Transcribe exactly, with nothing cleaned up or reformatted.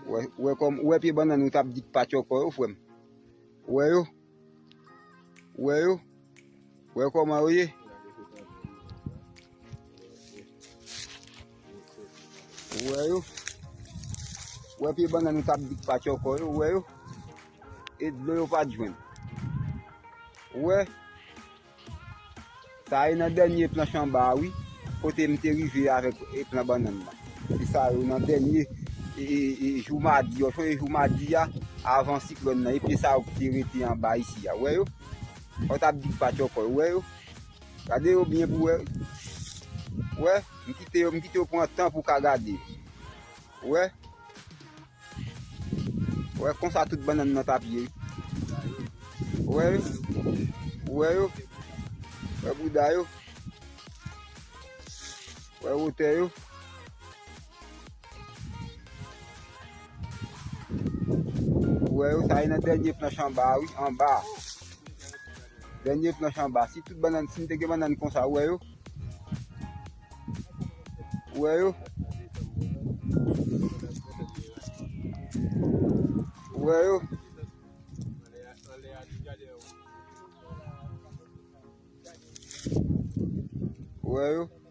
Ou wè, ou wè kòm, ou wè pye bannann ou t ap di k pa tchòkò yo, frè m? Ou wè yo? Ou wè yo? Ou wè kòman yo ye? Ou wè yo? Ou wè pye bannann ou t ap di k pa tchòkò yo, ou wè yo? E dlo yo pa t jwenn. Ou wè? Sa e nan dènye planch anba a, wi. Kote m te rive avèk, e, plan bannann nan. Se sa yo nan dènye, e, e, e, jou madi. Yo sonje jou madi a, avan siklòn nan. E pye sa yo ki te rete anba isi a. Ou wè yo? Ou t ap di k pa tchòkò yo. Ou wè yo? Gade yo byen pou wè. Ou wè? M kite yo, m kite yo pran tan pou ka gade yo. Ou wè? Ou wè konsa tout bannann nan t ap ye. Ou wè yo? Ou wè yo? Ou wè bouda yo? Ou wè wotè yo? Ou wè yo? Sa e nan dènye planch anba a, wi, anba a. Dènye planch anba. Si tout bannann, si m te gen bannann konsa, ou wè yo? Ou wè yo? Ou wè yo? Ou wè yo?